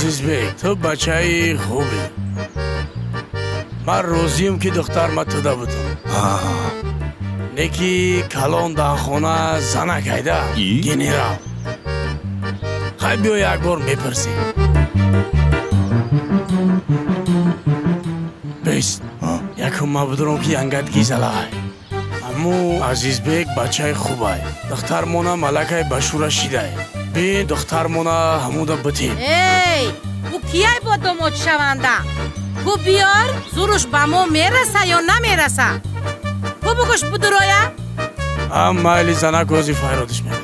Азизбек, ту бачаи хубӣ. Ман розием, ки духтарма туда будам. Неки калон дар хона занак айда, генерал. Хай, биё, як бор мепурсем. Бест, якум ма будурам, ки янгат гизалай. Аммо Азизбек бачаи хубай. Духтармона малакай ба шура шидай. Бин, духтармона ҳамуда битем. Эй, ӯ кияй бо домод шаванда? Ку биёр, зуруш ба мо мераса ё намераса? Ку бугӯш будуроя? Ам майли, занак ози файродиш мекунад.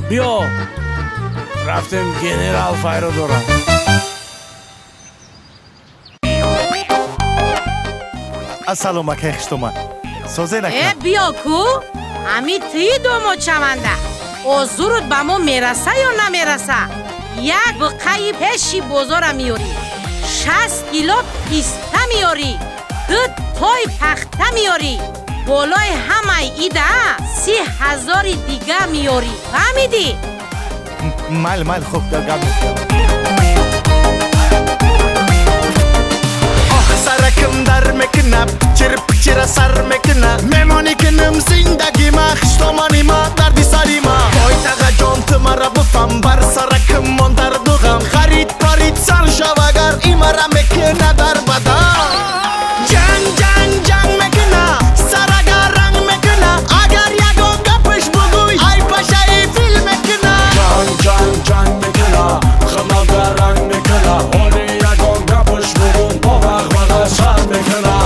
Биё, рафтем, генерал файро дорад. Ассалом, акай Хиштоман. Созен, ака? Э, биё ку, ҳами тии домод шаванда. Озурут ба мо мераса ё намераса? Як буққаи пеши бозора меёрӣ, 60 кило писта меёрӣ, ду той пахта меёрӣ, болои ҳамаи ида 30 000 дига меёрӣ. Фаҳмидӣ? Майли, майли, хуб, гап нест. Сараким дар мекуна, пичир пичира сар мекуна. Мемонӣ кунам зиндагима, хиштоманима, дарди сарима. Вой, тағаҷон, ту мара бифам, бар сараким мон дарду ғам. Харид парид сар шав, агар имара мекуна дар бадан. Ҷанг, ҷанг, ҷанг мекуна, сарага ранг мекуна. Агар ягон гапаш бугӯй, ай пашаи фил мекуна. Ҷанг, ҷанг, ҷанг мекуна, хидматга ранг мекуна. Оли ягон гапаш бугун, бо вағваға сар мекуна.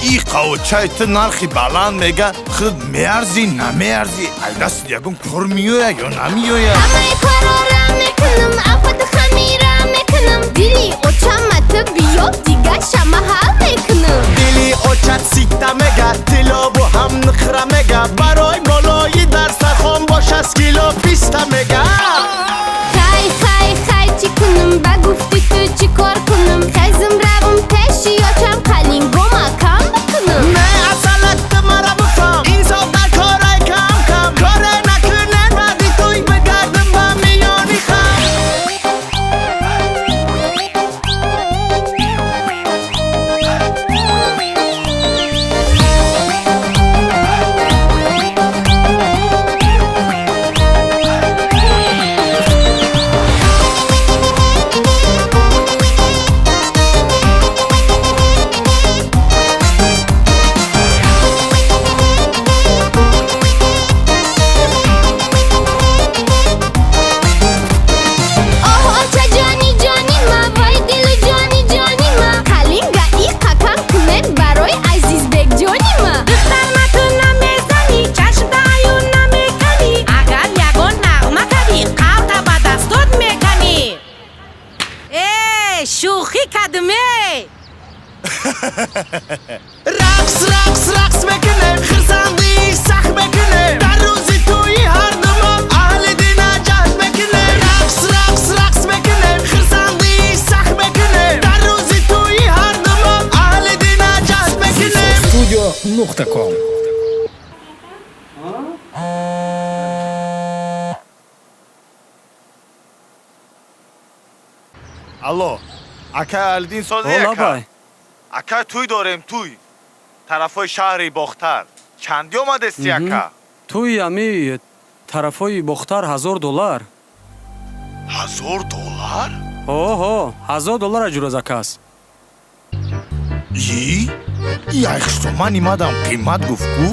И қавчай ту нархи баланд мега, худ меарзӣ, намеарзӣ? Ай дастит ягон кор меояд ё намеояд? Ҳамаи корора мекунам, афати хамира мекунам. Дили очама ту биё, дига шама ҳал мекунам. Дили очат сита мега, тиллову ҳам нуқра мега. Барои болои дарсахон бо 60 кило писта мега. Хай, хай, хай, чӣ кунам, ба гуфти ту чӣ кор кунам? Хезм равам пеши очам, қалингома кам бикунам. Не, асалак, ту мара бифам, инсоф дар корай кам кам. Коре накунен, баъди туй бигардам ба миёни хам. Оҳ, оча ҷони ҷони ма, вой дилу ҷони ҷони ма, қалинга иқа кам кунем барои Азизбек ҷони ма. Духтарма ту намезанӣ, чашм аюн намеканӣ. Агар ягон нағма кардӣ, қалта ба дастот меканӣ. Э, шӯхӣ кардуме. Рақс, рақс, рақс мекунем, хирсандии сахт мекунем. Дар рӯзи тӯи ҳардумо аҳли дина ҷашн мекунем. Рақс, рақс, рақс мекунем, хирсандии сахт мекунем. Дар рӯзи тӯи ҳардумо аҳли дина ҷашн мекунем. Студио нуқта ком. Алло, акай Алиддин, сози, О, ака? лабай. Ака, тӯй дорем, тӯй тарафҳои шаҳри Бохтар. Чандӣ омадести, ака? Тӯи ами тарафҳои Бохтар 1000 доллар. 1000 доллар? Оҳо, 1000 доллар аҷураз акас. И ай хиштоман имадам қимат гуфт ку.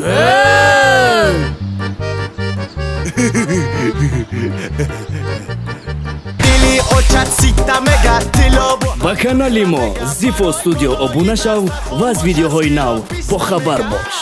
Дили очат сита мега, тиллову Ба канали мо Зифо Студио обуна шав ва аз видеоҳои нав бохабар бош.